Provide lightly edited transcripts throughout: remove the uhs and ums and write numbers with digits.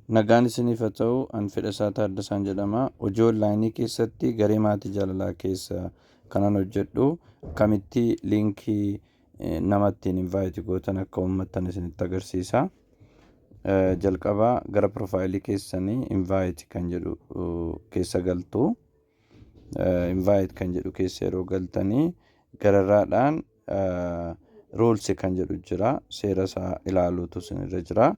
Nagaan isiniif haa ta'u. An Fedhasaa Taaddasaan jedhama. Hojii onlaayinii keessatti garee maatii jaalalaa keessa kanan hojjedhu, akkamitti liinkii nama ittiin invite gootan akka uummattan isinitti agarsiisa. Jalqaba gara profaayilii keessanii invite kan jedhu keessa galtu. Invite kan jedhu keessa yeroo galtanii, gararraadhaan rules kan jedhu jira. Seera isaa ilaaluutu isinirra jira.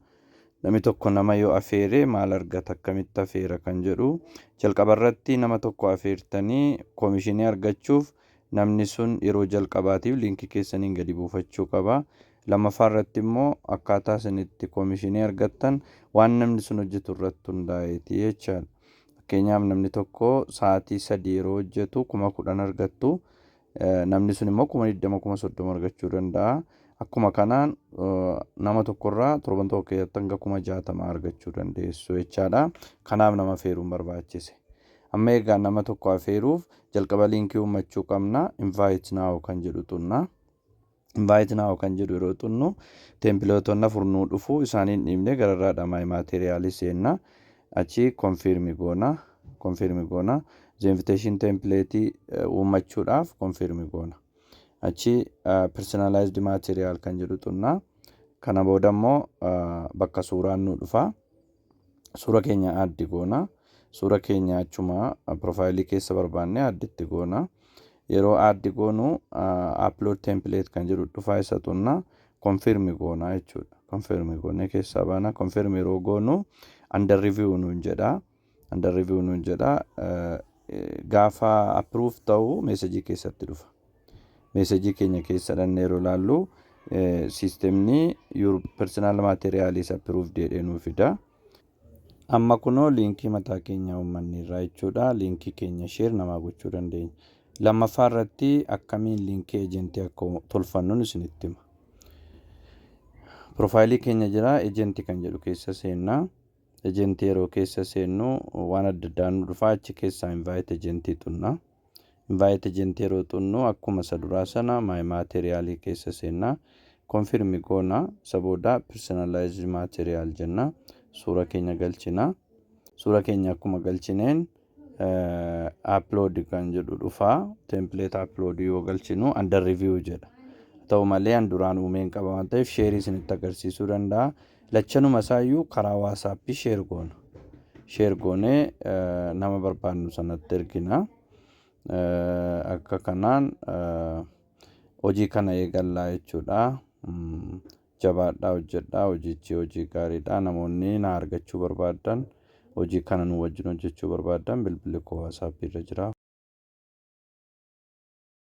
Namni tokko nama yoo afeere maal argata, akkamitti afeera kan jedhu, jalqaba irratti nama tokko afeertanii koomishinii argachuuf namni sun yeroo jalqabaatiif liinkii keessaniin gadi buufachuu qaba. Lammaffaa irratti immoo akkaataa isin itti koomishinii argattan waan namni sun hojjetu irratti hundaa'eeti jechaadha. Fakkeenyaaf, namni tokko sa'aatii 3 yeroo hojjetu 10,000 argattu. Namni sun immoo 20,000, 30,000 argachuu danda'a. Akkuma kanaan nama tokkorraa torban tokko keessatti hanga 60,000 argachuu dandeessu jechaadha. Kanaaf nama afeeruun barbaachise. Amma egaa nama tokko afeeruuf jalqaba liinkii uummachuu qabna. Invite now kan jedhu xunna. Invite now kan jedhu yeroo xunnu, teempileetonni afur nuu dhufu. Isaaniin dhiibnee gararraadha my material seenna. Achi confirm goona. Confirm goona. The invitation template uummachuudhaaf confirm goona. Achi personalized material kan jedhu xunna. Kana booda immoo bakka suuraan nu dhufa. Suura keenya add goona. Suura keenya achuma profaayilii keessa barbaanne add itti goona. Yeroo add goonu, upload template kan jedhu dhufaa, isa xunna. Confirm goona jechuudha. Confirm goonee keessaa baana. Confirm yeroo goonu, under review nuun jedha. Under review nuun jedha. Gaafa approve ta'u meesajii keessatti dhufa. Meesajii keenya keessa dhannee yeroo ilaallu, siistemni "Your personal material is approved" jedhee nuu fida. Amma kunoo liinkii mataa keenya uummanni irraa jechuudha. Liinkii keenya share namaa gochuu dandeenya. Lammaffaa irratti akkamiin liinkii ejentii akka tolfannuun isinitti hima. Profaayilii keenya jira, ejentii kan jedhu keessa seennaa. Ejentii yeroo keessa seennu, waan adda addaa nu dhufaa, achi keessaa invite ejentii xunna. Invite ejentii yeroo xunnu, akkuma isa duraa sana my material keessa seennaa. Confirm goona. Isa booda personalized material jenna. Suura keenya galchina. Suura keenya akkuma galchineen, upload kan jedhu dhufaa. Template upload yoo galchinu, under review jedha. Ta'u malee an duraan uumeen qaba waan ta'eef share isinitti agarsiisuu danda'a. Lachanuma isaayyuu karaa waasaappii share goona. Share goonee nama barbaannu sanatti ergina. Akka kanaan hojii kana eegallaa jechuudha. Jabaadhaa, hojjedhaa, hojichi hojii gaariidha. Namoonni na argachuu barbaadan, hojii kana nu wajjin hojjechuu barbaadan, bilbilli koo waasaappii irra jira.